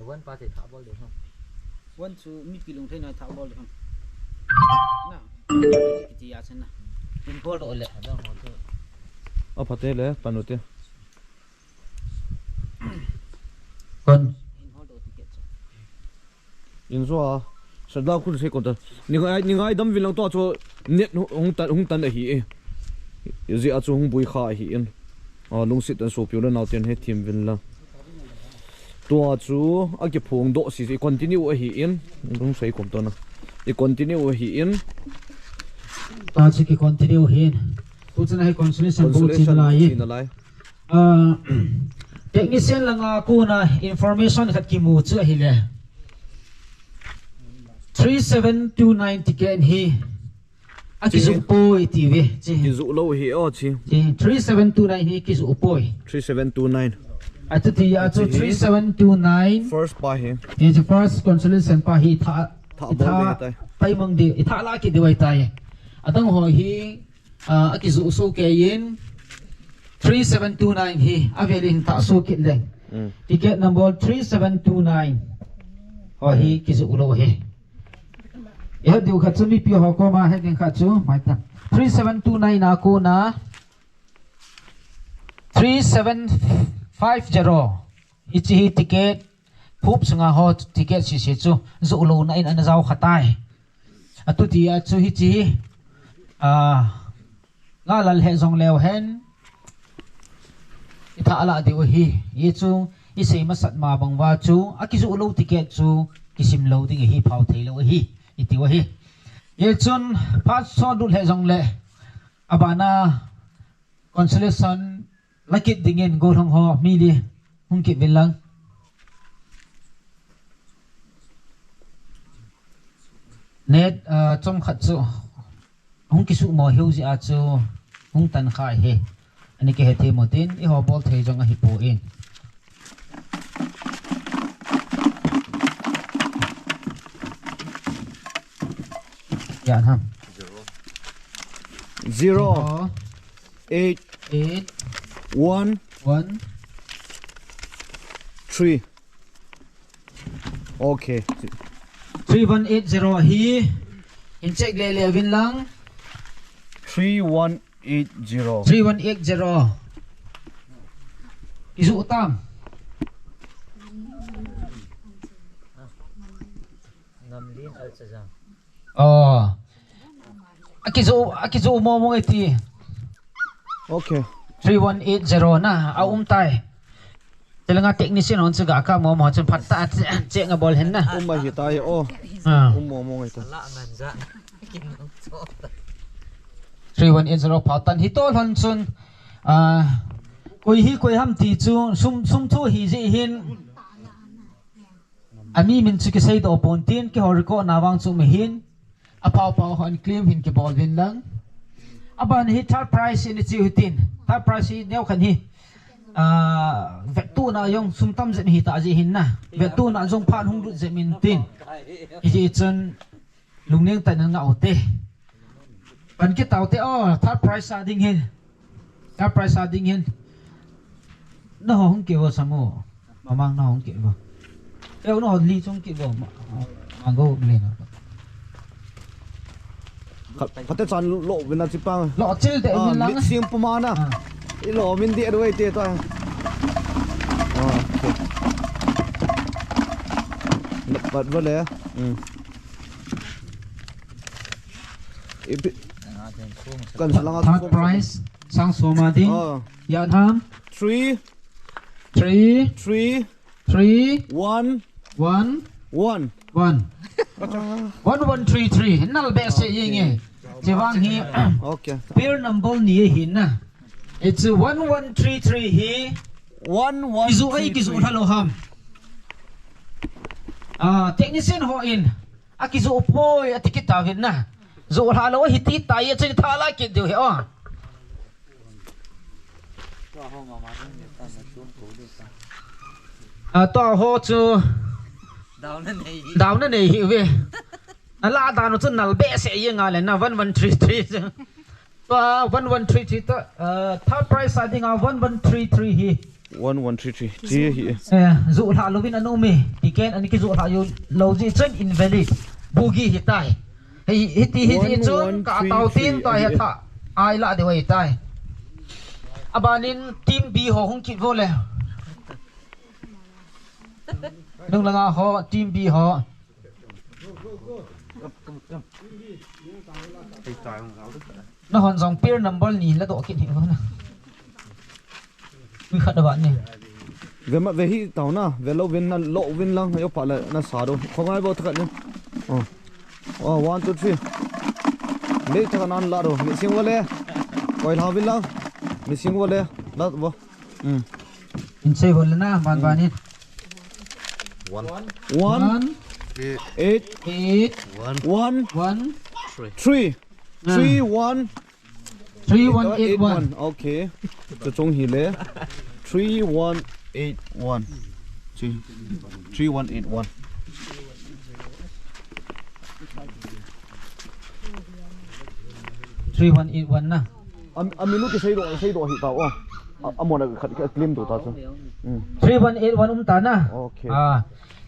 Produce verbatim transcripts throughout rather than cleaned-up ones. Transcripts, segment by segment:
One pa te tha bol de ham. One chu mipi lungthei na tha bol de ham. Na. Kiti a chen na. In bol do le. A phate le, panu te. Kon. In hol do ticket chu. In zo a. Sadla khun se kon ta. Ni ngai, ni ngaidam vin lang to chu net hung tan, hung tan ahi e. Zi a chu hung bui kha ahi in. A, lungsit tan sopi u le nau ten he thim vin lang. Tua chu a kiphong do si, si continue ahi in. Lung sei kom to na. I continue ahi in. Tua chu ki continue ahi in. Tu chun ahi consolation bo chin lai in. Chin lai. Ah, technician langa kona information khat kimu chu ahile. Three seven two nine ticket hi. A kizu poi ti ve. Chi. Kizu lo hi o chi. Chi, three seven two nine hi kizu poi. Three seven two nine. A chu ti a chu chi hi three seven two nine. First pa hi. Hi chu first consolation pa hi tha. Tha bol de tai. Pai mang de, i tha la ki de wai tai. Adang ho hi, ah, a kizu so ke yin. Three seven two nine hi, a velin ta so kit leng. Mm. Ticket number three seven two nine. Ho hi, mm, kizu lo hi. Ya diu khat chu mipi ho koma he ding khat chu, mai ta. Three seven two nine a kona. Three seven five zero. Hichi hi ticket. Phup sunga ho ticket sisi chu. Zu lo na in ana zau khatai. A tu ti a chu hichi hi. Ah, nga lal he zong leu hen. I tha la diu hi. Ye chu i sei masat ma bang va chu. A kizu lo ticket chu. Kisim lo ding hi phau thei lo hi. I tiu hi. Ye chun phat so dul he zong le. Abana consolation la kit dingin gollhang ho mi li hung kit vin lang. Net, ah, chom khat chu hung kisu mo hiu ji a chu hung tan khai he. Ani ke he the mo tin i ho bol thei jong ahi po in. Ya ham. Zero. Zero. Eight. Eight. One. One. Three. Okay. Three one eight zero hi. In check le le vin lang. Three one eight zero. Three one eight zero. Kizu tam. Ngamlin Alchazang. Oh. Akizu, akizu mo mo iti. Okay. Three one eight zero na, a um tai. Telenga technician hon chu ga ka mo mo chun phat ta che, che nga bol hen na. Um ma hi tai o. Ah. Um mo mo ita. Three one eight zero phat tan hi to lhon chun. Ah, koi hi koi ham ti chu sum, sum thu hi ji hin. Ami min chu kisei doh pon tin, kihou record na vang chu mi hin, a pau pau hon claim hin kibol vin lang. Aban hi third prize in chi hitin, third prize hi neo khan hi, ah, vettu na jong sum tam jep hi ta ji hin na, vettu na jong phan hung lut jep min tin. Hiji chun, Lungneng tah in nga u te. Pan kit tau te, oh, third prize a ding hin. Third prize a ding hin. Na ho hung ke vo samu. Mamang na ho hung ke vo. Eu na ho li chung ke vo. Ma, ma go le na. Kha, khate chan lo vin na chi pang. Lo chil te vin lang. Mit sim puma na. Ah. I lo min di adwai te ta. Ah, okay. Bat vale. Hmm. Ipi-, kan salanga third prize, sang soma ding. Oh. Ya tham. Three. Three. Three. Three. One. One. One. One. One one three three. Nal be se ying e. Chevang hi. Okay. Pair number ni hi na. It's one one three three hi. One one three three. Kizu ai kizu thalo ham. Ah, technician ho in. A kizu poi, a ti kit ta vin na. Zu hla lo hi ti ta ye chen tha la kit diu he o. A to ho chu. Down na nei hi. Down na nei hi ve. Na la down chu nal be se ye nga le na one one three three chu. Tua one one three three ta, uh, third prize a dinga one one three three hi. One one three three. Chi hi. Eh, ju lha louvin ana um e. Ticket ana kiju lha jou lou jeh chun invalid. Bogey hitai. Hei, hiti hi jeh chun ka tao tin ta hi tha. Ai la de wai tai. Abanin team B ho hung kit vo le. Nung langa ho, team B ho. Nahon jong pair number ni la doh kit hi ho na. Ui khat da ba ni. Ve ma, ve hi tao na, ve lou vin na, lou vin lang, yo pa la na sa do. Khongai bo thakat ni. Oh. Oh, one, two, three. Mei thakat nan la do. Missing vo le. Koi la vin lang. Missing vo le. La vo. Hmm. In sei vo le na, ban ban in. One. One. One. Eight. Eight. Eight. One. One. One. Three. Three. Ah. Three, one. Three one eight one. Eight one. Okay. Chu chung hi le. Three one eight one. Chi. Three one eight one. Three one eight one na. Am, amin u kisei doh, sei doh hi ta o. A, amona khat, khat claim doh ta chu. Hmm. Three one eight one um ta na. Okay. Ah,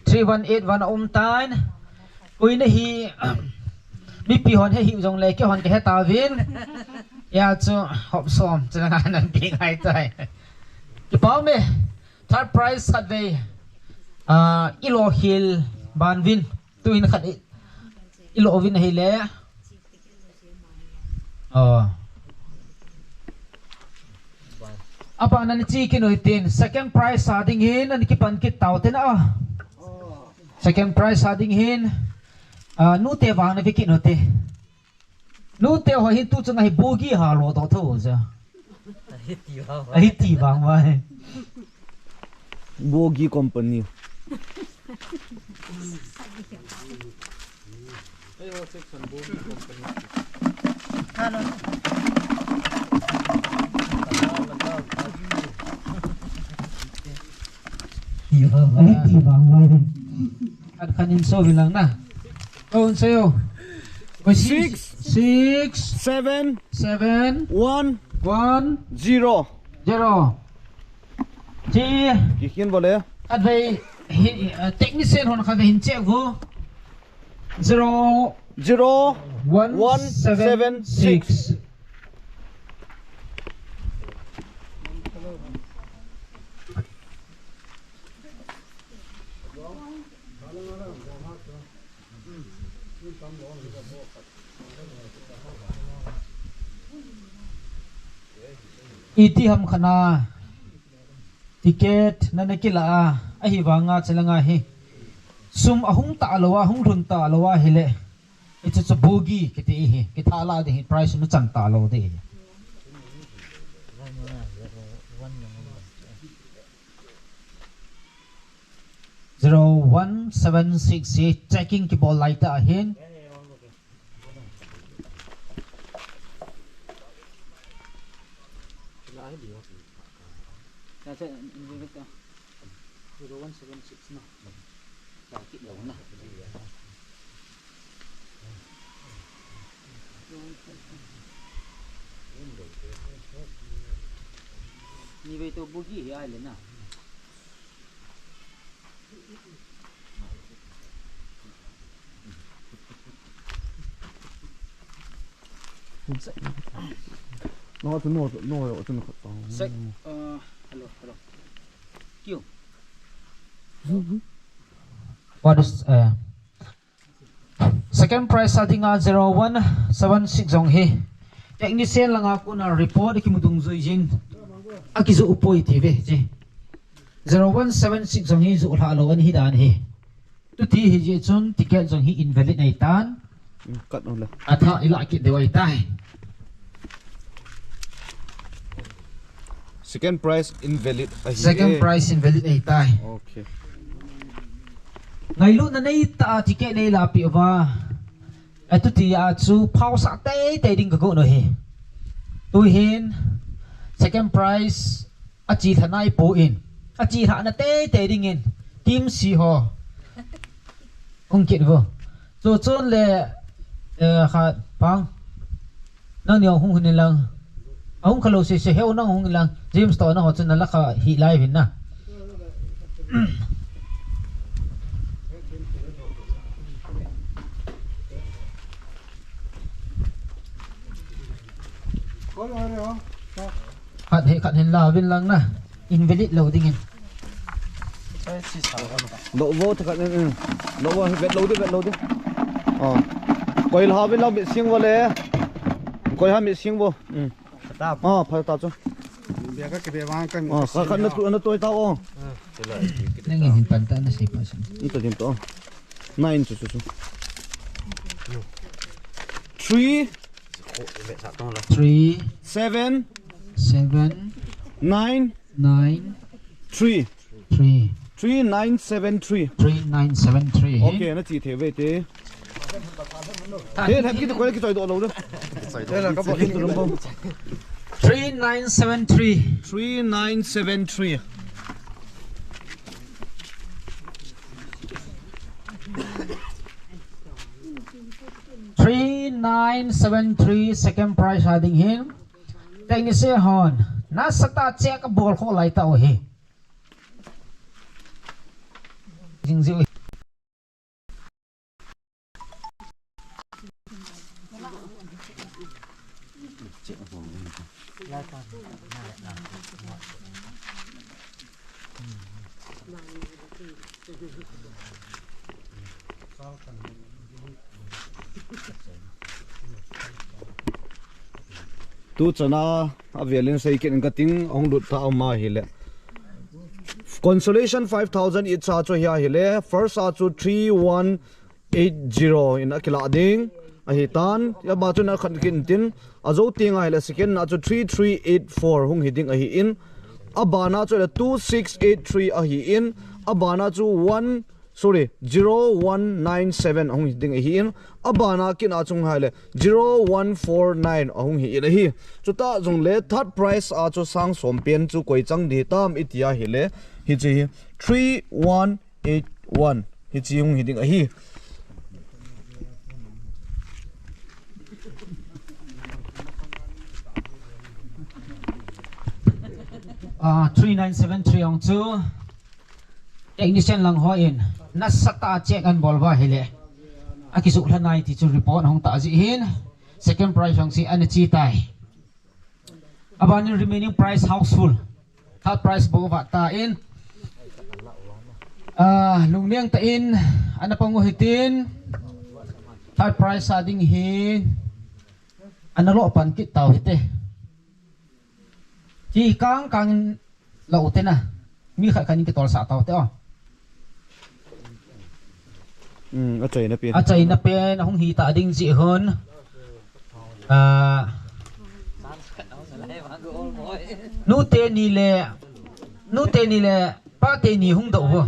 three one eight one um tan. Koi na hi, mipi hon he hi jong le, kei hon ka he ta vin. Ya chu, hop som, chu na nan pi ngai tai. Kipah me, third prize sat vei. Ah, i lo hil ban vin. Tu in khat i, i lo vin ahi le. Oh. Apa nan chi kin oi tin, second prize sa ding hin, nan kipan kit tau tin a. Second prize sa ding hin, ah, nu te vang na vi kin oi te. Nu te ho hin tu chang ahi bogey ha lo to tho ja. Ahi ti vang vai. Ahi ti vang vai. Bogey company. Hello. Ti vang vai, ti vang vai. Khat khat in so bilang na. Ko un sayo. Ko six. Six. Six. Seven. Seven. One. One. Zero. Zero. Chi. Kihin bole. Khat vei hi, eh, technician hon khat vei hin check vo. Zero. Zero. One. One seven six. Seven six. Iti ham khana ticket nana kila a, ahi vanga chalanga hi. Sum ahung ta lou a, hung lhun ta lou a hile. Hichu chu bogey kiti hi, kitha la ding hi, prize nu chan talou ding hi. Zero one seven six hi checking kibol lai ta ahin. Zero one seven six na. Sakit lou na. Ni vei to bogey hi ai le na. No, no, no, no, no. Sec, uh, hello, hello. Q. What is, uh, second prize a dinga zero one seven six jong hi. Technician langa kona report kimu dungjui jin. Akiju upoi ti ve ji. Zero one seven six jong hi ju lha lou ahi dan hi. Tuti hi jeh chun ticket jong hi invalid ahi tan. Hmm, cut on le. Atha ila kit deu ahi tai. Second prize invalid ahi. Second prize invalid ahi tai. Okay. Ngailutna nei ta ticket nei la pi va. Atuti a chu phau sa tei tei ding ka go no hi. Tu hin second prize a chi thanai po in. A chi thana tei tei ding in. Team C ho. Hung kit vo. Chu chun le, eh, khat pang. Nang ni hung hun in lang. Ahung kha lou sese, heu nang hung lang, James toh nangho chun nala kha hi lai uvin na. Khat hi khat hin la uvin lang na. Invalid lou dingin. Doh vo, thakhat in, in. Doh vo, vet lou di, vet lou di. Ah. Koi la uvin lang, mit sing vo le. Koi ha, mit sing vo. Hmm. Pha ta. Ah, pha ta chu. Bia ka kibe vang kan. Ah, ka, ka na tu, na tu ta o. Nangin hin pan ta na sei pa san. Ni ta din to. Nine chu chu chu. Three. Three. Seven. Seven. Nine. Nine. Three. Three. Three nine seven three. Three nine seven three. Okay, na chi thei ve te. He, lhep kit koi kichoi doh lou le. Three nine seven three. Three nine seven three. Three nine seven three, second prize a ding hin. Teng ni se hon. Nasatah a check a bol kho lai tau hi. Jing jiu. Tu chana avelin sei kit in kating, ahung lut ta ama hi le. Consolation five thousand each a chu hi a hi le. First a chu three one eight zero in a kila ding. Ahi tan. Ya ba chu na khan kin tin. A zo ting a hi le second na chu three three eight four hung hi ding ahi in. A bana chu le two six eight three ahi in. A bana chu one Sorry, zero one nine seven ahung hi ding ahi in, abana kin a chung hi le zero one four nine ahung hi in ahi. Chuta jong le third prize a chu sang som pen chu koi chang di tam iti a hi le, hi chi hi three one eight one hi chi hung hi ding ahi. Ah, three nine seven three ahung chu. Technician lang ho in, nasatah a check an bol ba hi le. A kisuh lha nai ti chu report hung ta ji hin. Second prize hung si ana chi tai. Abanin remaining prize houseful. Third prize bo va ta in. Ah, lungneng ta in, ana pangu hitin. Third prize a ding hin. Ana lo pan kit tau hite. Hi kang kang lo te na. Mi khat khat in kitol sa tau te o. Hmm, a chaina pen. A chaina pen, ahung hi ta ding ji hon. Ah. Nu te ni le, nu te ni le, pa te ni hung do vo.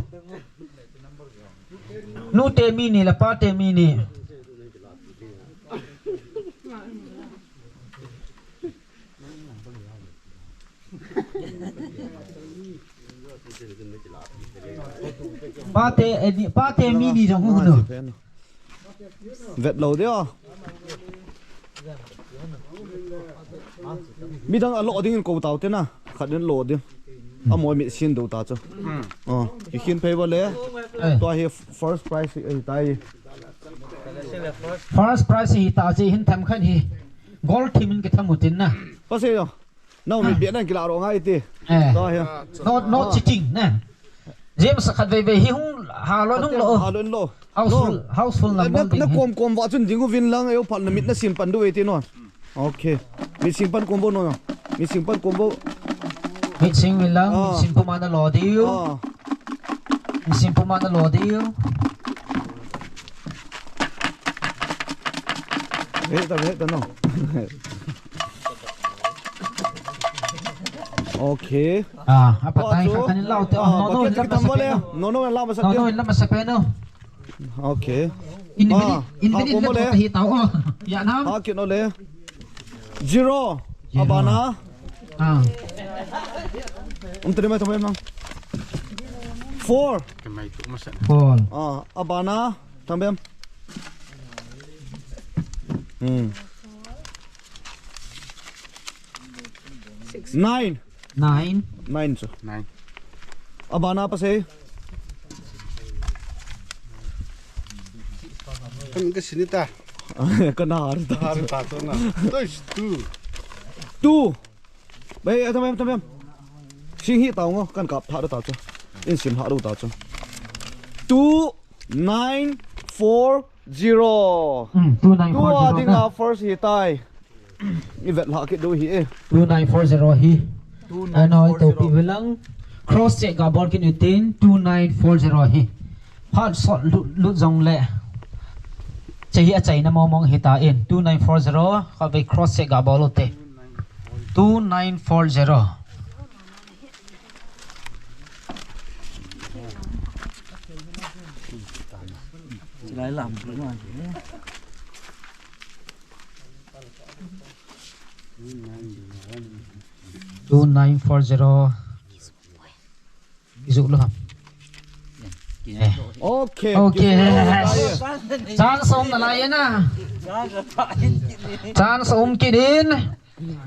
Nu te mi ni le, pa te mi ni. Pate, eh, ni, pate mi ni jong hu no. Vet lo de o. Midang a lo ding in ko tau te na. Khat in lo ding. A moi mi sin do ta chu. Oh, ki khin phei ba le. Eh. Tua hi first prize hi tai. First prize hi ta ji hin tham khan hi. Gold team in ki tham utin na. Pa se yo. Nau mi bia nan kila ro ngai ti. Eh. To hi. Not, not cheating ne. James khat vei vei hi hung ha lo hung lo. Ha lo lo. Houseful, houseful na bol ding. Na kom kom va chun ding uvin lang eu phal na mit na sin pan du vei ti no. Okay. Mit sin pan kom bo no. Mit sin pan kom bo. Mit sin uvin lang, mit sin puma na lo diu. Mit sin puma na lo diu. Heta, heta no. Okay. Ah, apa tai ka kan lau te. No, no, la masa pe. No, no, la masa pe no. Okay. Invalid, invalid na to hi tau. Ya na. Ha, kino le. Zero. Abana. Ah. Um, terima kasih, Mang. Four. Four. Ah, abana. Tambem. Hmm. Nine. Nine. Nine chu. Nine. Abana pa sei. Kan ka sinita. Ka na har ta. Har ta chu na. Tois two. Two. Bai, atam em, atam em. Sing hi tao ngo, kan kap tha ta chu. In sim ha ru ta chu. Two nine four zero. Hmm, two nine four zero. Two a dinga first hi tai. I vet lha kit diu hi e. Two nine four zero hi. Ano, to pi velang. Cross check ga bol kit utin two nine four zero hi. Phat sot lut, lut jong le. Chehi a chaina mong mong hi ta in. Two nine four zero. Ka ve cross check ga bol ute. Two nine four zero. Silai lam. Two nine four zero. Izu lo ham. Okay. Okay. Chance um na lai na. Chance um kit in.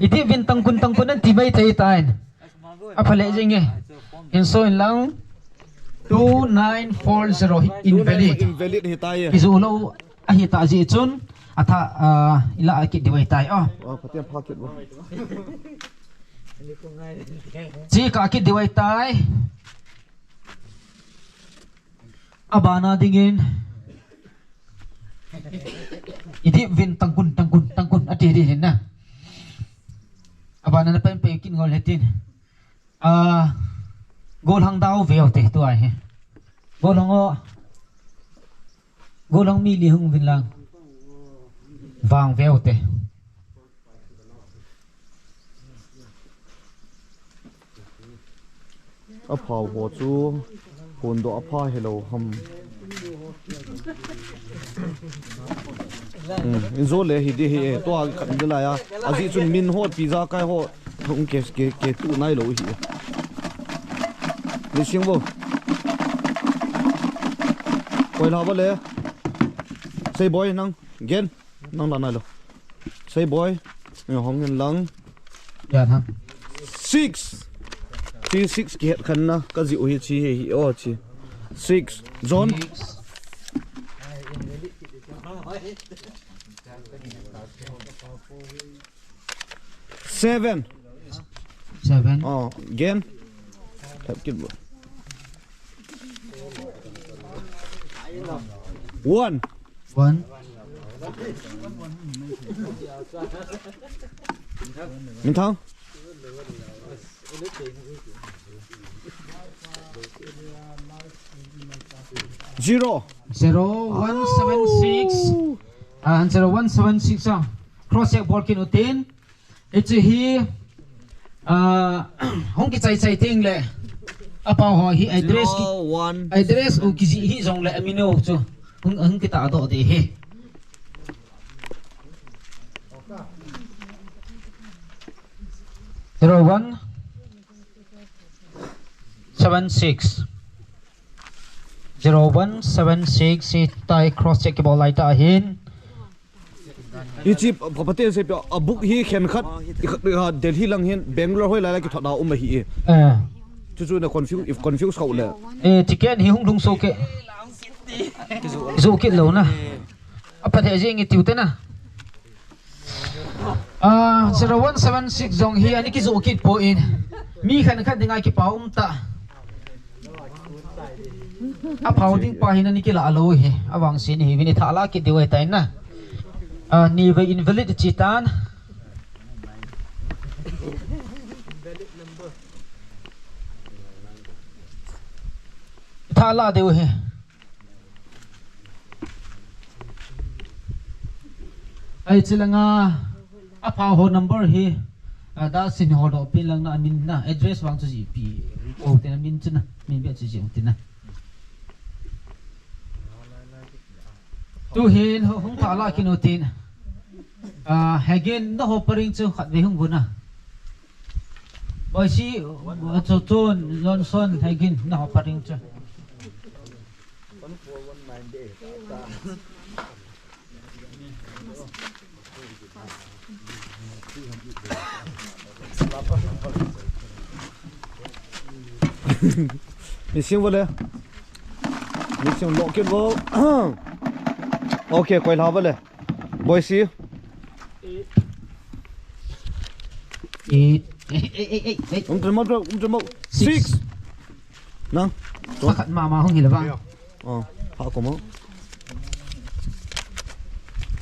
Iti vin tangkun tangkun an ti mai thei tain. A phale jing e. Inso in lang. Two nine four zero hi invalid. Invalid hi tai. Izu lo. Ahi ta ji chun, atha, ah, ila kit diu ahi tai, oh. Oh, Pathen pha kit bo. Chi ka kit diu ahi tai. Abana dingin. Idi vin tangkun, tangkun, tangkun, ati di hin na. Abana na pen pe kin ngol hetin. Ah, golhang dau veu te tu ahi. Golhang o. Golhang mi li hung vin lang. Vang veu te. A phau ho chu. Hon do a pha hello ham. Hmm, in zo le hi di hi e, to a khat di la ya. A ji chun min ho pizza kai ho hung ke, ke, ke tu nai lo hi. Ni sing bo. Koi la ba le. Sei boy nang gen. Nang la nai lo. Sei boy. Ni hong in lang. Ya ha. Six. Chi six ki het khan na ka ji u hi chi hi hi o chi. Six. John. Six. Seven. Seven. Oh, again. Help kit bo. One. One. Min thang. Zero. Zero one seven six. Ah, zero one seven six ah. Cross check bol kit utin. Hiche hi, ah, hung kichai chai ting le. Apa ho hi address ki, zero one. Address u kiji hi jong le amino chu. Hung, hung kita do de hi. Zero one seven six. Zero one seven six hi tai cross check kibol lai ta hin. Hichi pa, pa, Pathen seipeh a book hi khenkhat, i kha, i kha Delhi lang hin Bangalore hoi lai lai kithot a um ahi e. Eh. Chu chu na confuse, if confuse khau le. Eh, ticket hi hung lhung so ke. Zo kit lo na. A pa the jing i tiu te na. Ah, zero one seven six jong hi ani kizo kit poi. Mi khan khat dinga kipa um ta. A phau ding pa hin ani kila lo hi. A vang sin hi vin i tha la kit diu ahi tai na. Ah, ni ve invalid chi tan. Tha la diu hi. Ai, chi langa, a phau ho number hi, a, da sin ho do pin lang na, a min na, address vang chu ji pi, o te na min chu na, min be chu ji o te na. Tu hin, ho, hung tha la kin o tin. A, Hagin, na ho paring chu khat ve hung gu na. Boy si, a, chu chun, Johnson, Hagin, na ho paring chu. Missing vale. Missing lock it vo. Okay, koi la vale. Boy, see. Eight. Hey, hey, hey, hey, hey. Um, temo, um, temo. Six. Six. Nang. Pakhat mama hung hile bang. Oh, ha ko mo.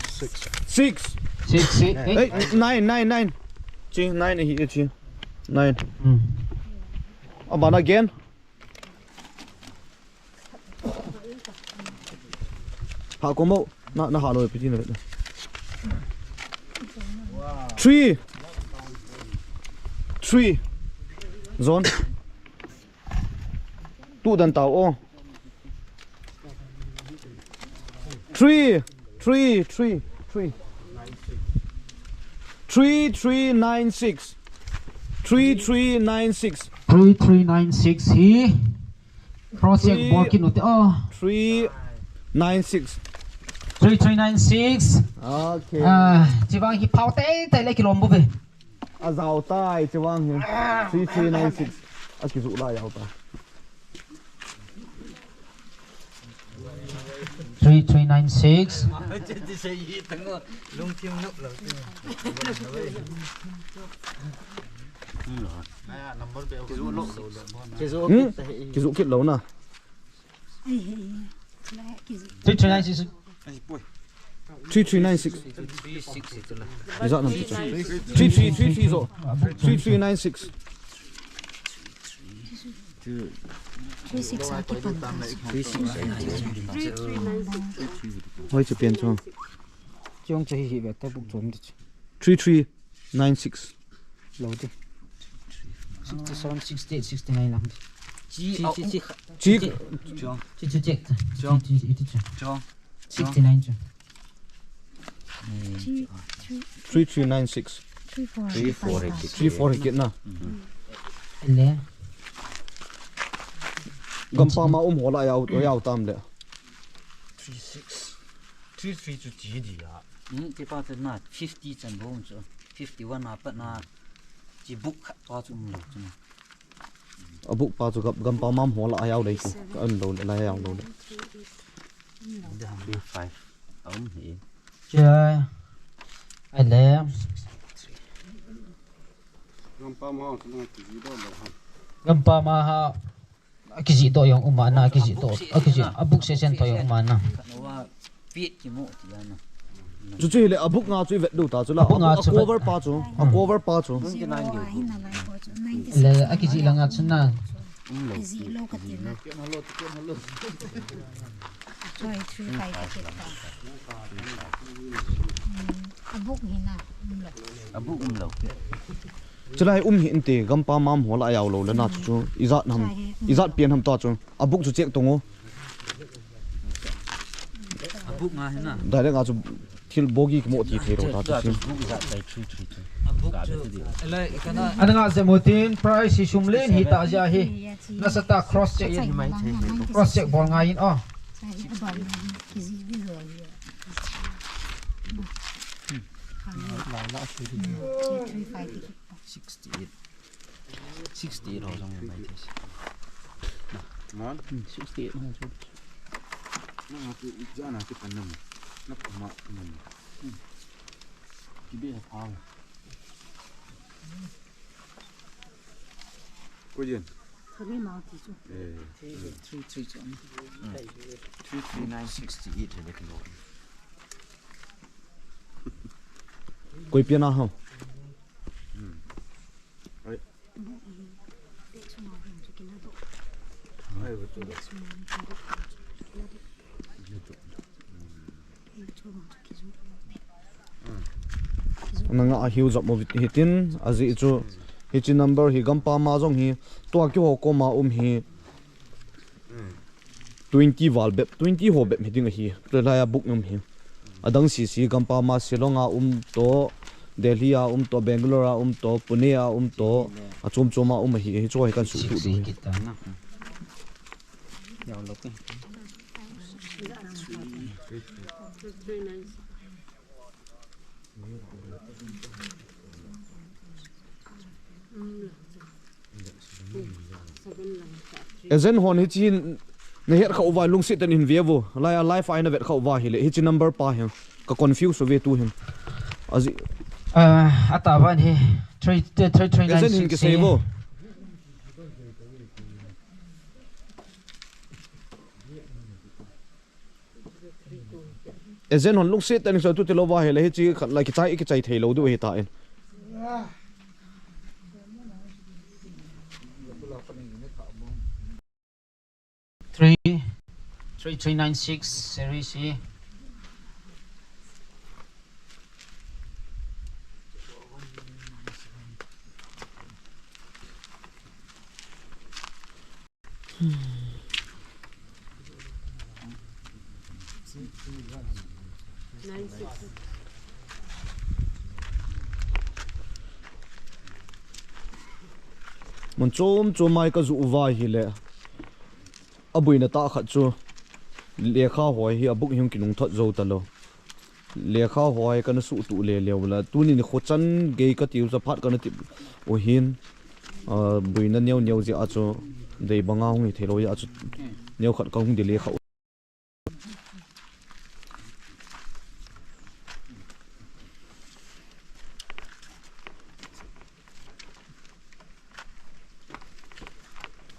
Six. Six. Six, six, eight. Hey, nine, nine, nine. Chi, nine hi, chi. Nine. Hmm. Aban again. Ha ko mo. Na, na ha lo piti na. Three. Three. Zone. Tu dan tau o. Three, three, three, three. Three, three, nine, six. Three, three, nine, six. Three, three, nine, six hi. Project Three, bol kit u te. Oh. Three, nine, six. Three, three, nine, six. Okay. Ah, chivang hi phau te te le kilom bu ve. A zau tai, chivang hi. Three three nine six. A kizu la yau ta. Three three nine six. Hmm? Kizu kit lo na. Three three nine six. Three three nine six. Is that number? Three three three three zo. Three three nine six. Three six a kipan ta. Hoi, chu pen chu. Chiong chu hi hi ve ta buk chom ti chu. Three three nine six. Lo ti. Sixty seven, sixty eight, sixty nine lam. Chi, chi, chi, chi. Chi. Chi, chi, chi. Chi, chi, chi, chi. Sixty nine chu. Three three nine six. Three four. Three four. Three four kit na. Le. Gampam a um ho la yau, yau tam le. Three six. Three three chu chi di a. Hmm, ti pa te na fifty chan bo chu. Fifty one a pat na. Chi buk khat pa chu um lo chu. A buk pa chu gam, gampam a um ho la yau le chu. Ka um lo le la yau lo le. Three five. A um hi. Cha. Ai le. Gampam a ha. Gampam a ha. A kijih doh jong um a na, a kijih doh, a kijih, a buk sesen tho jong um a na. Chu chu hile a buk nga chu i vet diu ta chu la. A buk nga chu cover pa chu, a cover pa chu. Le a kijih la nga chu na. Kijih lo ka ti na. Choi, three five ka ti ta. Hmm, a buk hi na, um lo. A buk um lo. Chulai um hi inte, gampam a um ho la yau lo le na chu chu. Ijat ham, ijat pian ham ta chu. A buk chu check tong o. A buk nga hi na. Direct a chu thil bogi kimo ti thei lo ta chu. A buk ijat tai three three three. A buk chu. Ana nga je mo tin price hi sum len hi ta ja hi. Nasa ta cross check in hi mai thei. Cross check bol ngai in o. Sixty eight. Sixty eight ho jong bai thei. Mon? Hmm, sixty eight ho jong. Na tu jana ki panam. Na pa ma panam. Hmm. Ki be ha pa. Ko yin. Ka be ma ti chu. Eh. Three three chu. Hmm. Three three nine sixty eight he le kilo. Koi pia na ho. Hmm. Ai. Nanga a hiu jop mo vit hitin, ajeh chu, hichi number hi gampam a jong hi, tua kiho koma um hi, twenty val bep, twenty ho bep hi ding ahi. Tulai a book um hi. Adang sisi gampam a Shillong a um to, Delhi a um to, Bangalore a um to, Pune a um to, achom chom a um ahi, hichu hi kan suhtuh diu hi. Agent hon hichi hin nahet kha uva lungset tah in hin ve vo. Lai a live a hin navet kha uva hile. Hichi number pa hin ka confuse uve tu hin. Aji. Ah, ata ban hi three, three, three, nine, agent hin six kisei hi. Vo. Agent hon lungset tah in so tu ti lou va hile hichi khat la kichai, kichai thei lou diu ahi tan. Three, three three nine six series hi. Mun chom chom mai ka ju uva hile. Abuina tah khat chu lekha hoi hi a book hi hung kinung thot jou talou. Lekha hoi kana suhtuh le leu la. Tuni nikho chan gei ka tiu cha phat kana ti u hin. Ah, buina neo neo jeh a chu dei banga hung hi thei lou jeh a chu neo khat ka hung di lekha.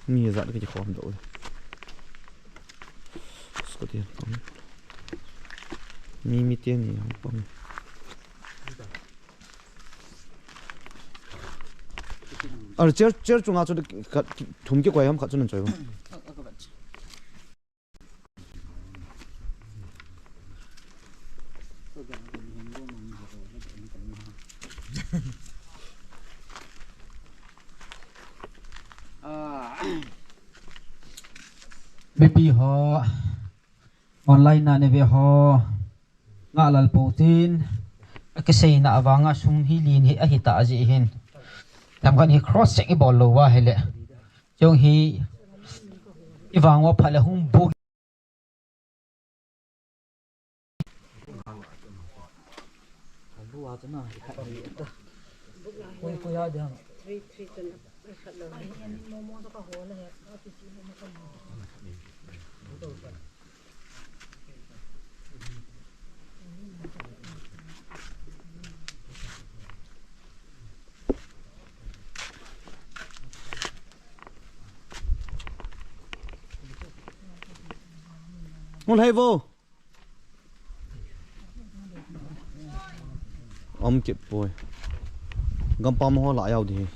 Mi jat ka kikhom doh. Scooty pang. Mi, mi te ni pang. Ar chair, chair chunga chu khat, thum kikoi ham khat chu nan choi ba. Ah. Mipi ho, online a nave ho, ngahlel pou tin, akiseina avanga sum hi lin hi ahi ta jeh hin. Themkhat hi cross check i bol lou va hile. Chung hi i vang uva phat le hung bu. Hung lhai vo. Om kit poi. Gampam ho la jao di.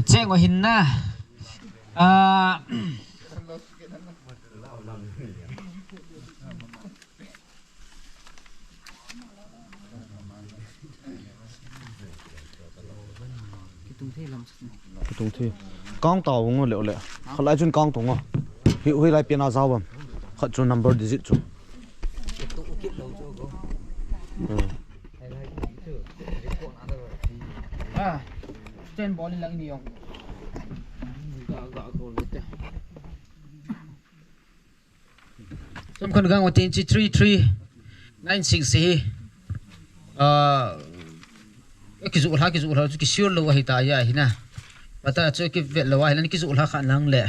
Cheng o hin na. Ah. Kitung thei. Kang tao ngo le le. Khalai chun kang tong ngo. Hi, hi lai pian a jao bam. Khat chu number digit chu. Hmm. Ah, stand ball in lang ni yong. Ga, ga, goal le te. Chomkhat gang utin chi three three nine six hi. Ah, kijoh lha, kijoh lha, chu kisure lou ahi ta ahi na. Pata chu kivet lou ahi na, kijoh lha kha nang le.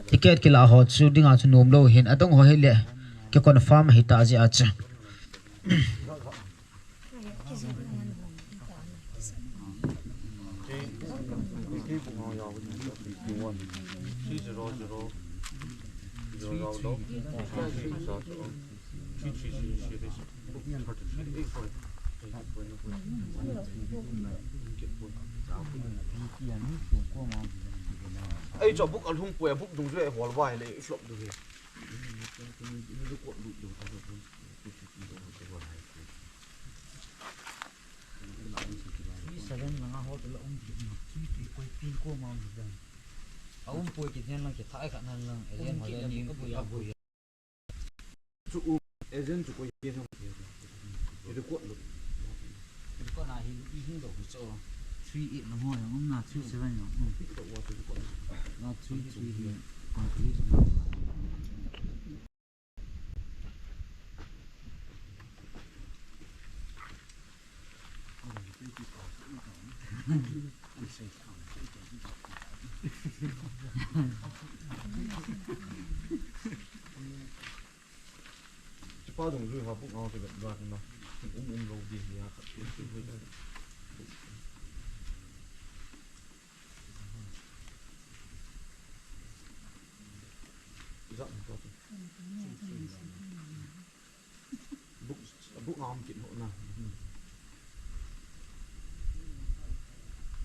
Ticket kila ho chu dinga chu nom lou hin, adong ho hi le. Ki confirm ahi ta jeh a chu. Ei, chu book alhung poi, book dungjui a hol vai le, i flop du hi. Three seven langa hotel a um kit na. Three three koi pin ko ma um dan. A um poi kit hian lang kithai khat nan lang. Alien hotel ni um poi a poi. Chu u. Agent chu koi hi ham? Record lo. Record na hi, i hung do chu. Three eight lo ho, um na three seven lo. Um. Pick up what record. Na three three hi complete. Chipa dong lui ha buk ngau te bet gat na. Um um lo di ya khat. Zak ni to. Buk, buk ngam kin ho na.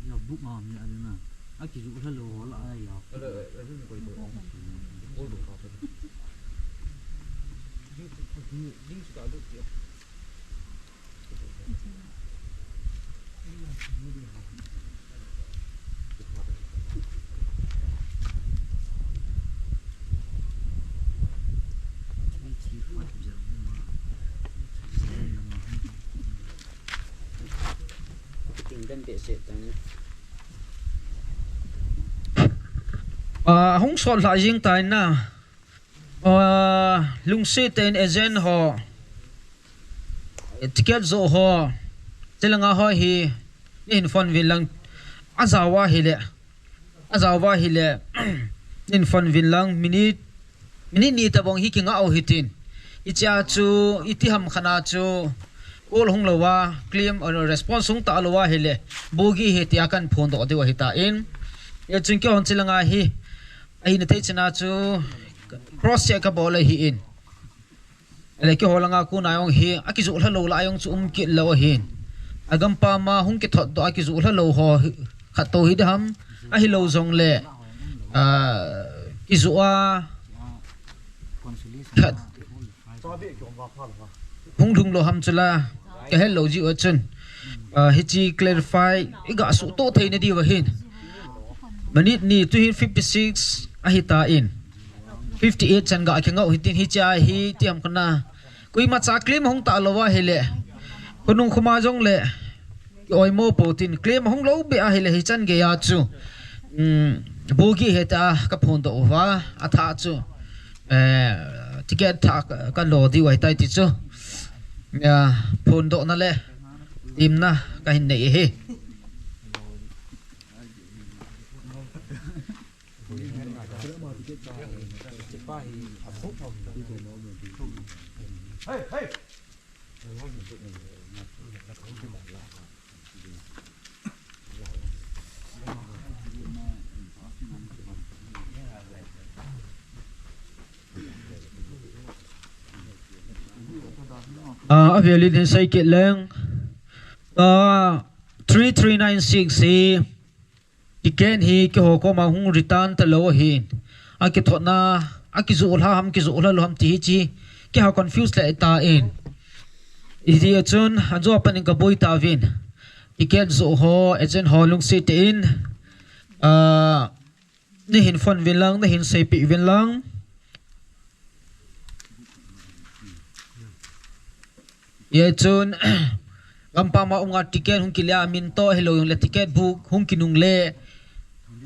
Ya, buk ngam ni ani na. A ki ju la lo la ya. Ala, ala ni koi koi ong. Kol do ka pa. Jing, jing, jing ka do ki. Ah, hung sot hla jing tai na. Ah, lungset in agent ho, ticket jo ho, tilanga ho hi, nei hin phone vin lang, ajawa hile, ajawa hile, nei hin phone vin lang, minute, minute ni tabang hi kinga u hitin. Hichea chu, iti ham khana chu, call hung lou a, claim, uh, response hung ta lou a hile, bogi hi tia kan phondoh diu ahitan. Hichun keihon tilanga hi, ahina thei chana chu, cross check kabol ahin. Ahile keiho langa kona jong hi, akiju lha lou lai jong chu um kit lou ahin. Agampam a hung kithot doh akiju lha lou ho hi, khat to hi diham, ahilou jongle, ah, kiju a, khat, hung lhung lou ham chula, kahet lou jiu a chun. Ah, hiche clarify, iga suhtoh theina diu ahin. Minute ni tuhin fifty six ahitan. Fifty eight chan ga kingau hitin hichea hi tiam kana. Koima cha claim hung ta lou ahile. Khonung khoma jongle. Ki oimo po tin claim hung lou be ahile hichan geiya chu. Um, bogi heta kaphondoh uva, atha chu. Eh, ticket tha ka, kalo diu ahitai ti chu. Ya, phondohna le. Timna kahin nei hi. Ah, avel in hin sei kit leng. Ah, three three nine six hi. Ticket hi keiho koma hung return talou ahin. Akithotna, akiju lha ham, kiju lha lou ham ti hi chi. Keiho confuse le tan. Hiti a chun, ajo a pat in kaboi tauvin. Ticket jo ho, agent ho lungset in. Ah, nei hin phone vin lang, nei hin seipeh vin lang. Hichun, gampam a um a ticket hung kile a min to hilou jongle ticket book hung kinungle.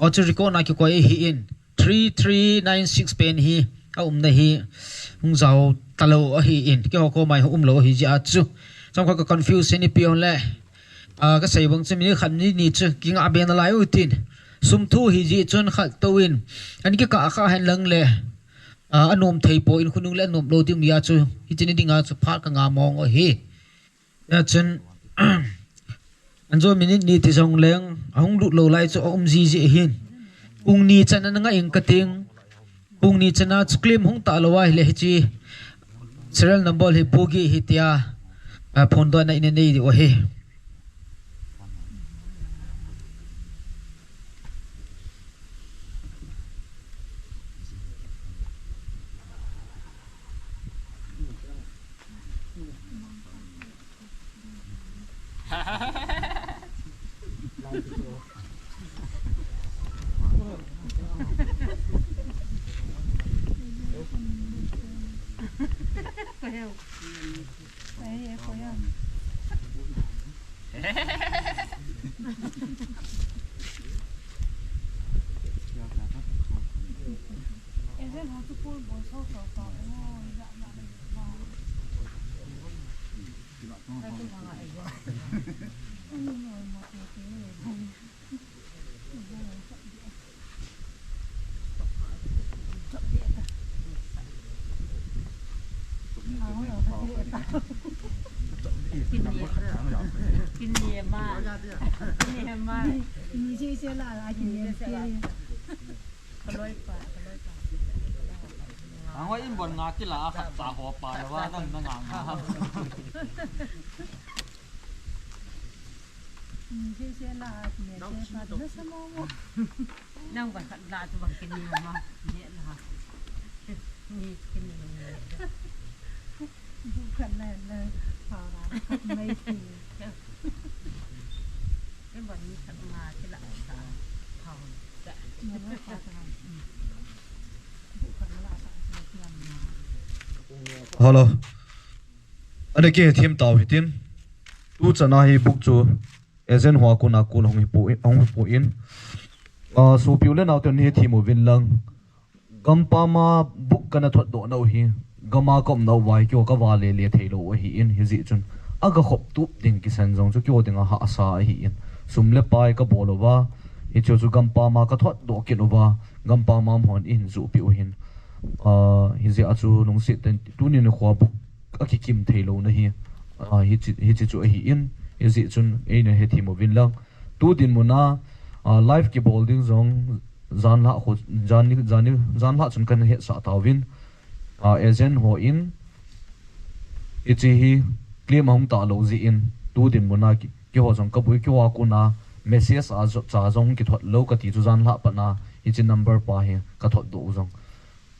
Achu record na kikoi ahin. Three three nine six pen hi, aumna hi, hung jao talou ahin. Keiho koma hi umlou ahi jeh a chu. Chomkhat ka confuse hi ni pion le. Ah, kasei bang chu minute khat minute ni chu, kinga be nalai u tin. Sum thu ahi jeh chun khat to in. An kikah kha hen lang le. Ah, anom thei poi, khonung le anom lou ding um jeh a chu. Hiche ni dinga chu phat kanga mong u ahi. Hia chun, anjo minute ni ti jongleng, ahung lut lou lai chu aum jiji ahin. Pung ni chan ana ngai ing kating. Pung ni chan a chu claim hung talou ahile hiche. Serial number hi bogi ahi tia. Ah, phondohna ina nei diu ahi. Angoi in bon nga kila a khat cha ho pa le wa nang na nga nga. Nang ba khat la tu bang kini ma. Ni la. Ni kini ma. Bu khat la la. Pa la khat mai ti. Ni ba ni khat nga kila sa. Pa. Hello. Ana ke thim tau hitin. Tu chana hi book chu agent ho a kona kul hung hi pu, hung hi pu in. Ah, sopiu le naote ni thim uvin lang. Gampam a book kana thot doh nau hi. Gam a ka um nau vai kio ka va le le thei lou ahi in hi jeh chun. A ka khop tup ding kisan jong chu kio ding a hahsa ahi in. Sum le pai ka bol uva. Hi chu chu gampam a ka thot doh kit uva. Gampam a hon in ju pi u hin. Ah, hi jeh a chu lungset ten tuni nikho a book a kikim thei lou na hi. Ah, hi chi, hi chi chu ahi in. Hi jeh chun eina he thim uvin lang. Tu dinmun a, ah, live kibol ding jong jan lha khu, jan ni, jan ni, jan lha chun kan hetsah tauvin. Ah, agent ho in, hichi hi claim ahung ta lou jeh in, tu dinmun a ki, kiho jong ka bui kio a kona message a jo, cha jong kithot lou kati chu jan lha pat na, hichi number pa hi ka thot doh u jong.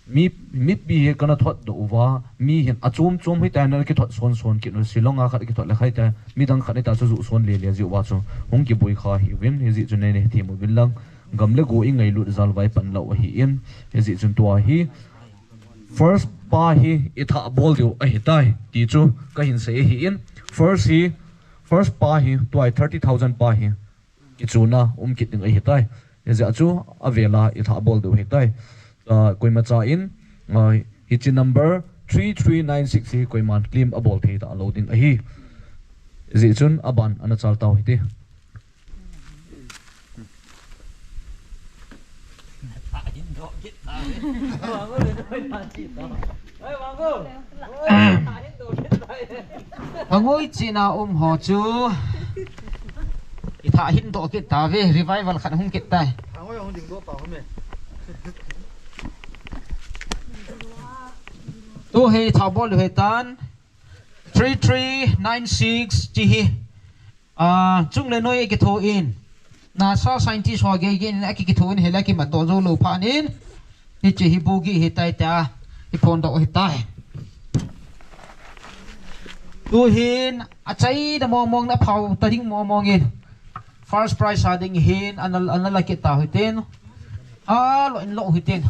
Mi, mipi hi kana thot doh uva, mi hin achom chom hi ta na kithot son son kit u, Shillong a khat kithot le khai ta, midang khat ni ta chu ju son le le ji uva chu. Hung kibui kha hi uvin, hi jeh chu nei nei thim uvin lang. Gam le go i ngailut jal vai pan lou ahi in, hi jeh chun tua hi. First pa hi i thah bol diu ahi tai, ti chu ka hin sei ahi in. First hi, first pa hi, tua thirty thousand pa hi. Kichuna um kit ding ahi tai. Hi jeh a chu a vela i thah bol diu ahi tai. Ah, koima cha in, ah, hichi number three three nine six hi koiman claim a bol thei ta lou ding ahi. Hi jeh chun a ban ana chal tau hite. Angoi china um ho chu. I thah hin doh kit ta ve, revival khat hung kit tai. Tu hi thah bol hi tan. Three three nine six chi hi. Ah, chung le noi a kitho in. NASA scientist ho gei gei in a ki, kitho in hela kimat doh jou lou phat in. Hichi hi bugi hi tai ta. Hi phon doh hi tai. Tu hin a chai da mong mong na phau ta ding mong mong in. First prize a ding hin ana, ana la kit ta hitin. A lo in lo hitin.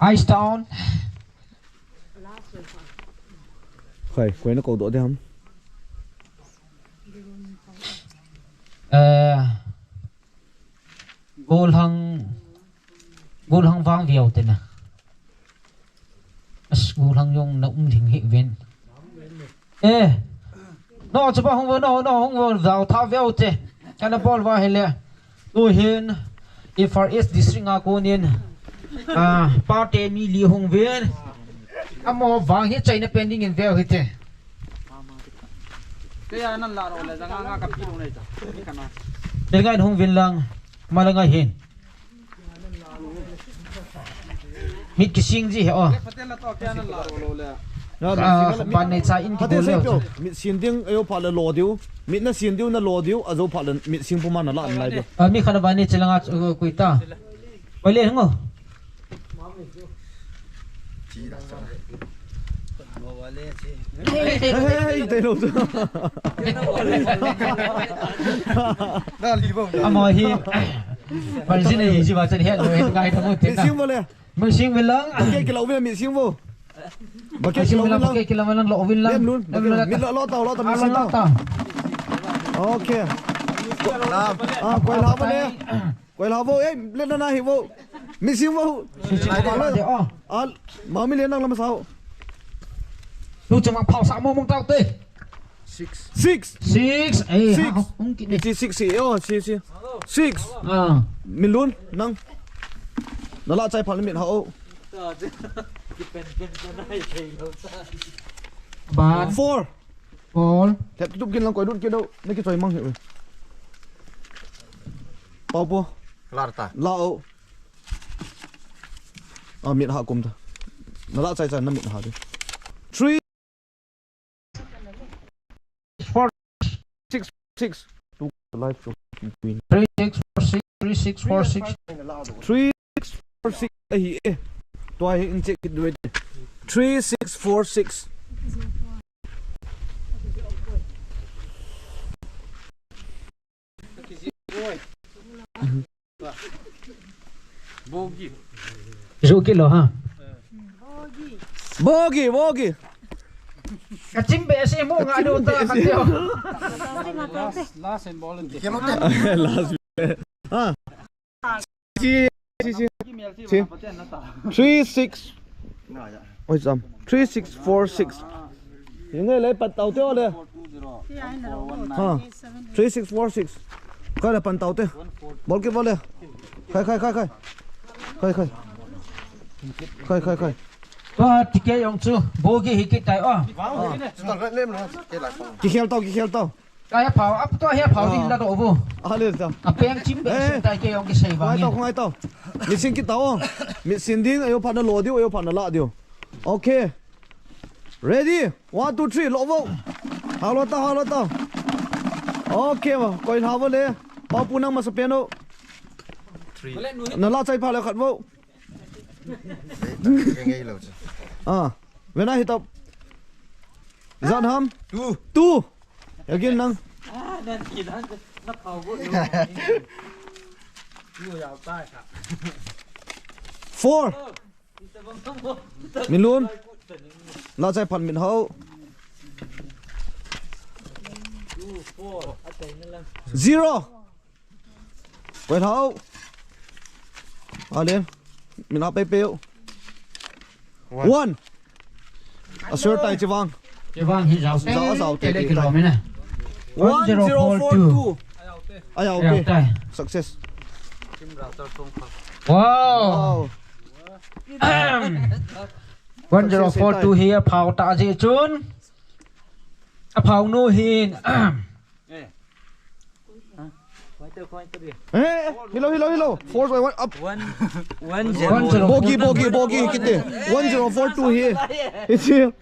Ice Town. Khai, koi na kou doh de ham. Eh, Golhang, Golhang vang viau te na. As, Golhang jong na um ding hi ven. Eh. No, chupa hung vo, no, no, hung vo, vau tha veu te. Kana bol va hele. Tu hin, F R S district a konin. Ah, pa te mi li hung ven. Amo vang hi chaina pending in veu hi te. Kaya nan la ro le, janga nga ka pi lo nei ta. Ni kana. Te ngai hung vin lang. Malanga hin. Mit kising ji he o. Ah, ban nei cha in kibol le. Mit sin ding ajo pha le lo diu. Mit na sin diu na lo diu, ajo pha le mit sing puma na la an lai diu. Ah, mi khana ban nei cha langa, uh, kui ta. Oi le ngo. Hey, hey, hey, hey, hey, hey. Amo hi. Pai si nei si ba chan hian lo hen ngai ta mo te ta. Sing bo le. Mei sing vel lang. Ke ke lo vel mi sing bo. Ba ke ke lo vel lang. Ke ke lo vel lang lo vel lang. Lem lun. Lem lun. Mi lo lo ta lo ta mi sing ta. Okay. Ah, koi la bo le. Koi la bo, eh, le na na hi bo. Mi sing bo. Si si ba de, oh. Al, ma mi le nang lam sao. Lu chama phau sa mo mong tau te. Six. Six. Six. Eh, six. Ha, hung kit ni. Si six si. Oh, si si. Six. Ah. Min lun nang. Na la chai phal min ha o. Ba. Four. Four. Thep tup kin lang koi dut kin do. Na ki choi mang hi. Pau po. Lar ta. La o. Ah, min ha kum ta. Na la chai chai na min ha di. Three. Four. Six, six. Two, live show. Three six four six, three six four six. Three six four six ahi e. Tua hi in check it with. Three six four six. Bogi. Zu kilo ha. Bogi, bogi. Ka chim be se mo nga do ta ka teo. Last, last and volunteer. Last. Ah. Si, si, si. Si. Three six. Oi, jam. Three six four six. Yung le pat tau teo le. Ha. Three six four six. Kai le pan tau te. Bol ki bol le. Kai, kai, kai, kai. Kai, kai. Kai, kai, kai. Tua ticket jong chu bogi hi kit tai o. Kikhel tau, kikhel tau. Kai phau, ap tua hi phau ding la do bo. A le ta. A peng chim be sim tai kei jong kisei ba. Ngai tau, ngai tau. Mi sin kit tau. Mi sin ding, ayo phat na lo diu, ayo phat na la diu. Okay. Ready? One, two, three, lo bo. Ha lo ta, ha lo ta. Okay ba, koi ha bo le. Pau pu nang masa pen o. Three. Na la chai pha le khat bo. Nge, nge lo che. Ah, when I hit up. Zan ham? Two. Two. Again nang. Ah, dan ki dan. Na phau go. Yo ya tai ka. Four. Min lun. La chai phan min hau. Zero. Koi hau. Alen. Min ha pe pe. One. One. A sure tai chi vang. Chi vang hi zau. Zau, zau te te kilom ina. One zero four two. Ai au te. Success. Wow. Wow. One zero four two hi a phau ta ji chun. A phau nu hin. Eh, hello, hello, hello. Four by one up. One, one zero. Bogi, bogi, bogi, kit te. One zero four two hi. It's here.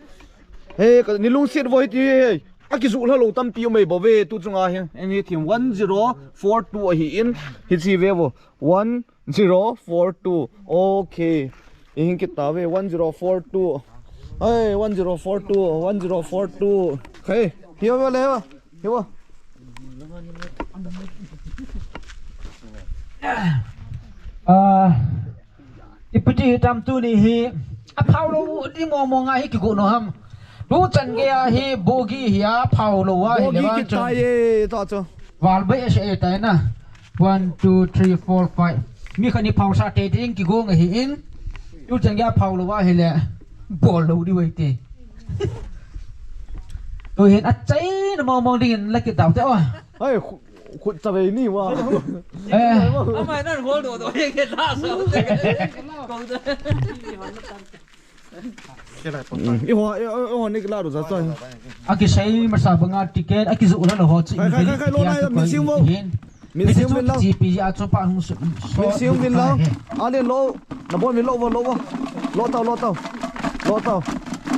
Hey, ka ni lungset vo hiti hi. A kizu lha lo tampi um mai bo ve tu chunga hi. Anything one zero four two ahi in. Hiti ve vo. One zero four two. Okay. Ihin kit ta ve one zero four two. Hey, one zero four two, one zero four two. Hey, here we go. Hi wa. Ah, ipi ti tam tuni hi. A phau lo di mo mo nga hi kigo no ham. Tu chan ge a hi bogi hi a phau lo a hi le. Bogi ki tai e ta chu. Val bai a she e tai na. One, two, three, four, five. Mi khat ni phau sa te ding kigo nga hi in. Tu chan ge a phau lo a hi le. Bol lo di wai te. Tu hin a chai na mo mo ding in la ki tau te o. Ai, khu-, khut ta ve ni wa. Eh. Amai nan hol do do ye ke la so. Ko de. Mm, i ho, i, i, i ho ni ki la do za chai. A kisei masa banga ticket, a kizu la lo ho chu. Kai, kai, kai, kai, lo na, mi sing mo. Mi sing mo la. G P a chu pa hung su. Mi sing mo la. A le lo. Na bo mi lo bo lo bo. Lo tau, lo tau. Lo tau.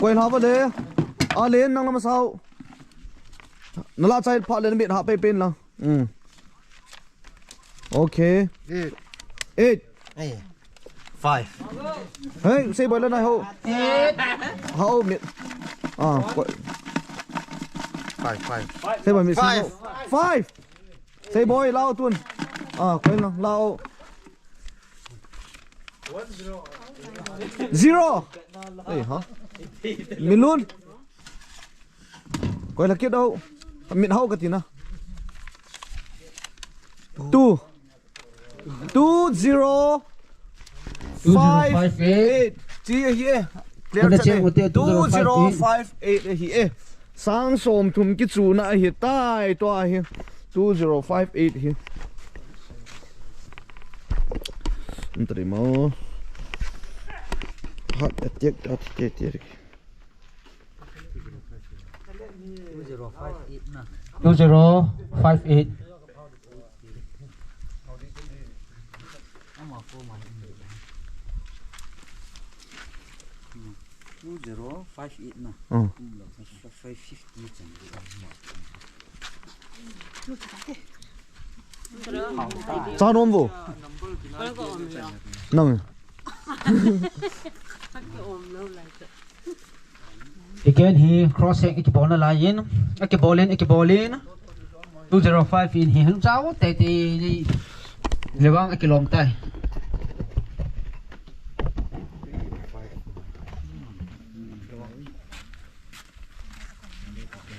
Koi la bo le. A le nang la ma sao. Na la chai pha le na mit ha pe pen la. Mm. Okay. Eight. Eight. Hey. Five. Hey, sei boi la nai ho. Eight. How mit. Ah, ko-, five, five. Sei boi mit. Five. Five. Sei boi lau tun. Ah, koi lang, lao. Zero. Ei, ha? Milun. Koi la kit au. Min hau ka tina. Two. Two zero five eight. Chi ahi e. Clear chat e. Two zero five eight ahi e. Sang som thum kichuna ahi tai tua hi. Two zero five eight hi. Entry mo. Heart attack, heart attack. Two zero five eight na. Two zero five eight. Two zero five eight na. Oh. Five fifty chan. Cha nom vo. Nang. Again hi cross check ikibolna lai in. Ikibolin, ikibolin. Two zero five in hi hung chao te te ni. Lewang ikilom tai.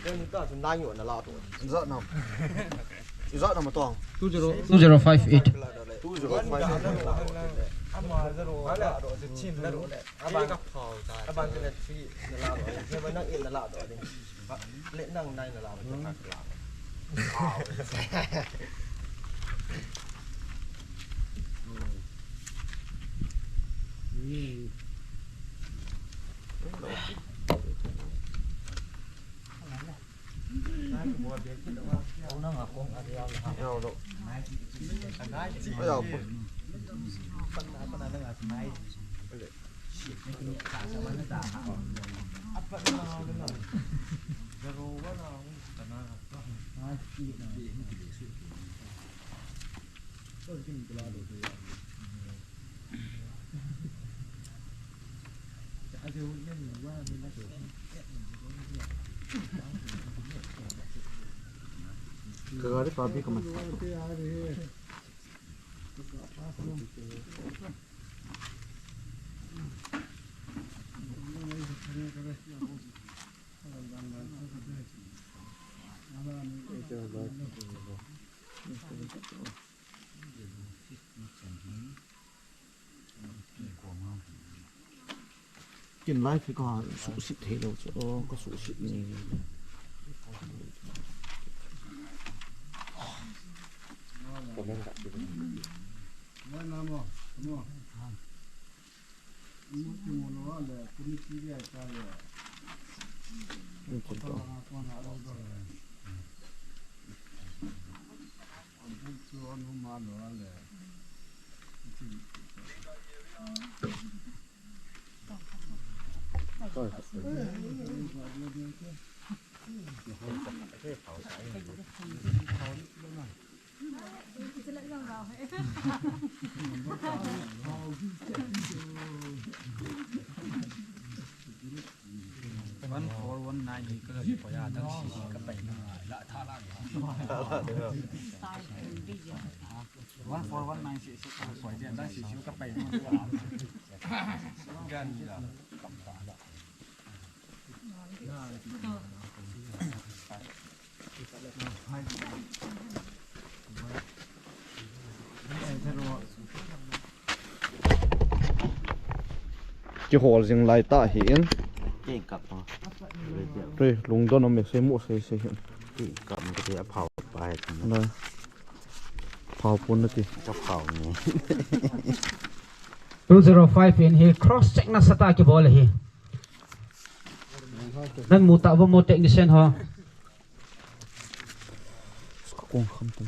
Ken ta sun dai nyo na la to. Iza nam. Iza nam to. Two zero, two zero five eight. Two zero five eight. Ama zero la do, chin la do le. Aban ka phau ta. Aban ka three na la do. Ke ba nang eight na la do. Le nang nine na la do. Kin live hi ka suhset thei lou chu, oh, ka suhset ni. One four one nine ni ka ga ko ya dang si si ka pai na la tha la. One four one nine si si ka ko ya dang si si ka pai na. Gan ya. Kihol jing lai ta hi in. Kei kap ma. Re, lungdon om e, sei mo sei sei hin. Kei kap ma, kei a phao pa he. Na. Phao pon na ti. Ka phao ni. Two zero five in hi cross check nasatah a kibol ahi. Nan mu ta vo mo technician ho. Ka kong kham tam.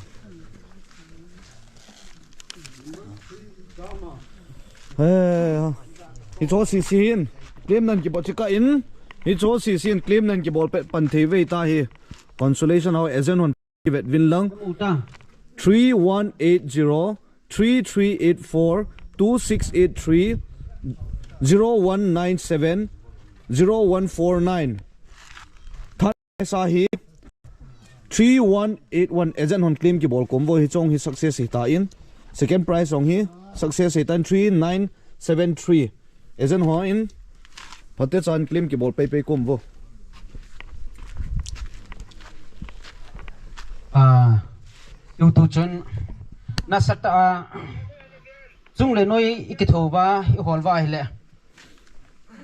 He, ha. Hicho C C in claim nan kibol chika in. Hicho C C in claim nan kibol pe pan thei ve ta hi. Consolation ho agent hon vet vin lang. Mu ta. Three one eight zero, three three eight four, two six eight three, zero one nine seven, zero one four nine. Third prize a hi Three one eight one, agent hon claim kibol kom vo, hiche hi success hita in. Second prize jong hi success hita in, three nine seven three. Agent hon phatechan claim kibol peipei kom vo. Ah, tutu chun nasatah a chung le noi ikithouva, iholva ahile.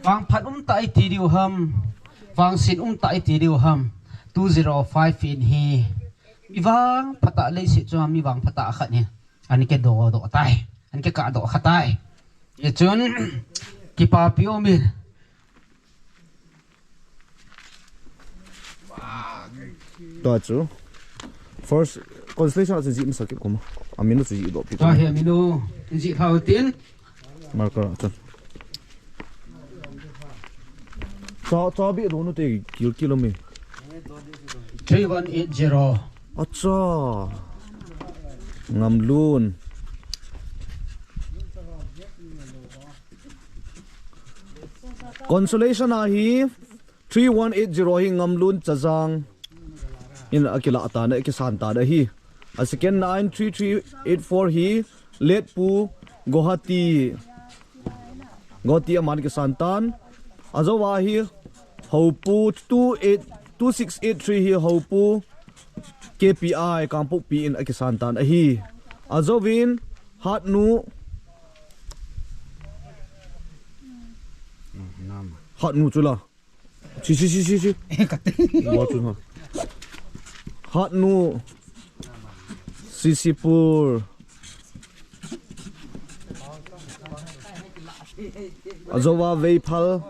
Vangphat umtah iti diu ham, vangset umtah iti diu ham, two zero five in hi. Mi vangphatah leiset chunga mi vangphatah khat hi. Ana kidoh doh tai, ana kikah doh kha tai. Hichun, kipapi umin. Tua chu. First, consolation a chu jih masa kit kom a. Amin u chu jih doh pi kom. Tua hi amin u, jih thau tin. Marker a chun. Cha, cha bi do nu te kil kil mi. Three one eight zero. Acha. Ngamlun. Consolation a hi three one eight zero hi Ngamlun Chazang in akilah tan, akisan tan ahi. A second nine three three eight four hi Letpu Guwahati, Guwahati aman kisan tan. Ajouva hi Houpu two eight, two six eight three hi Houpu K P I Kangpokpi in akisan tan ahi. Ajouvin Hatnu, Hatnu chula. Si, si, si, si, si. Mo chu ha. Hatnu. Sisipur. Ajouva Veiphal.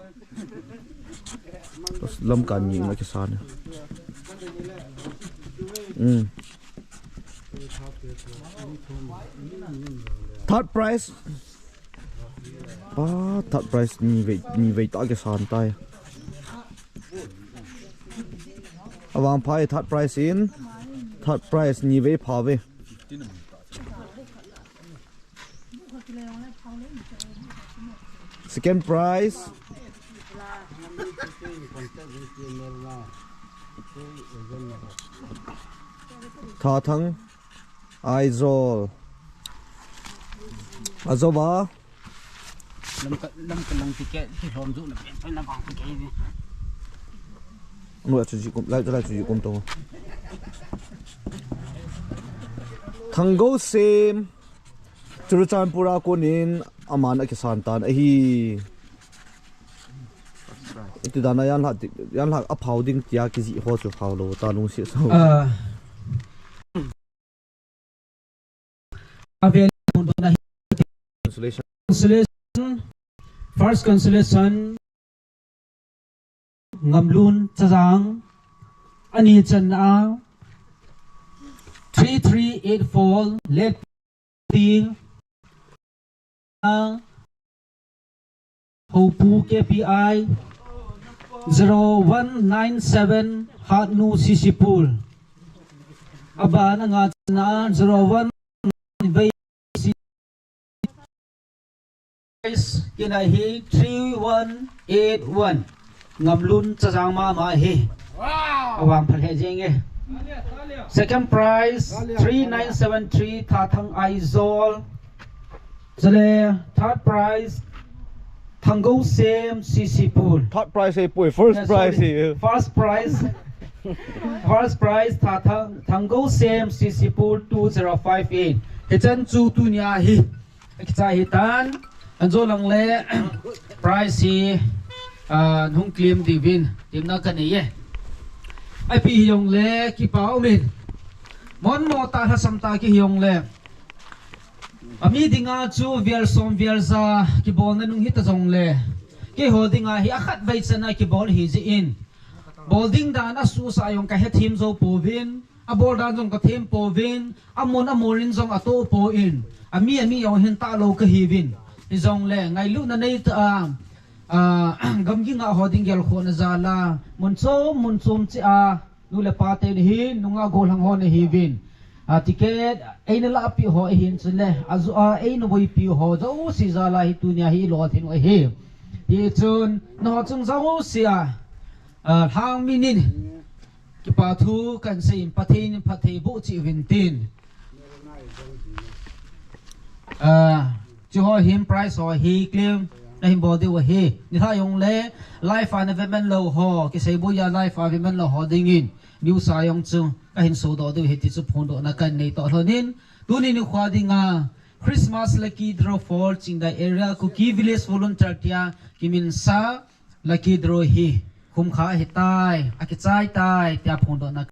Lamkan ni na kisan. Mm. Third prize. Pa, third prize ni vei, ni vei tah kisan tai. Avang phai third prize in, third prize ni vei pha ve. Second prize. Thathang Aizawl. Ajouva. Lamka, Lamka lang ticket, kilhom ju na pen, pen na bang ticket ni. Anu a chu ji kum, lai, lai chu ji kum to. Thanggosem. Churachandpur a konin aman akisan tan ahi. Iti dan a janlhah, janlhah aphao ding tia kijih ho chu phao lou ta lungset so. Ah. Avel dona hi. Consolation. Consolation. First consolation. Ngamlun Chazang. Ani channa a three three eight four, Letpu, Houpu K P I, zero one nine seven, Hatnu Sisipur. Abana nga channa a zero one nine, Kei nai hi three one eight one. Ngamlun Chazang mama hi. Wow! Avang phal he jing e. Second prize, three nine seven three, Thathang Aizawl. Chule, third prize, Thanggosem Sisipur. Third prize hi pui, first prize hi. First prize. First prize, Thathang, Thanggosem Sisipur two zero five eight. Hichan chu tunia hi. Akichai hitan, anjo lang le, prize hi, ah, hung claim diuvin, claim na kanei e. Ipi hijong le, kipa umin. Mon mo ta lhasam ta kihi jong le. Ami dinga chu vial som vial ja, kibolna nung hita jong le. Keiho dinga hi akhat vei chana kibol hi jin. Bol ding dan asuhsa jong kahethem jou pouvin. Abol dan jong kathem pouvin, amun amun in jong atoh poi, ami ami jong hin talou kahiuvin. Hijong le, ngailutna neitah a, ah, gamgi ngah ho ding gelkhohna jal a, mun chom, mun chom cheh a, nu le pa te nahin, nungah gollhang ho nahiuvin. Ah, ticket, eina lahpeh ho ahin chule, ajo a, eina boipi ho, jouse jal a hi tunia hi ilolhin u ahi. Hichun, nangho chung jouse a, ah, lhang min in, Kipa thu kahin seiyin, Pathen in phatthei boh cheh uvin tin. Ah, chuho hin prize ho hi claim nahin bol diu ahi. Nilhah jongle live a na veman lou ho, kiseibuia live a veman lou ho dingin news a jong chu kahin sodoh diu ahi ti chu phondohna kahin nei toh lhonin. Tuni nikho dinga Christmas Lucky Draw for Chingdai Area Kuki Village Volunteer tia kiminsa Lucky Draw hi khumkha ahitai, akichai tai tia phondohna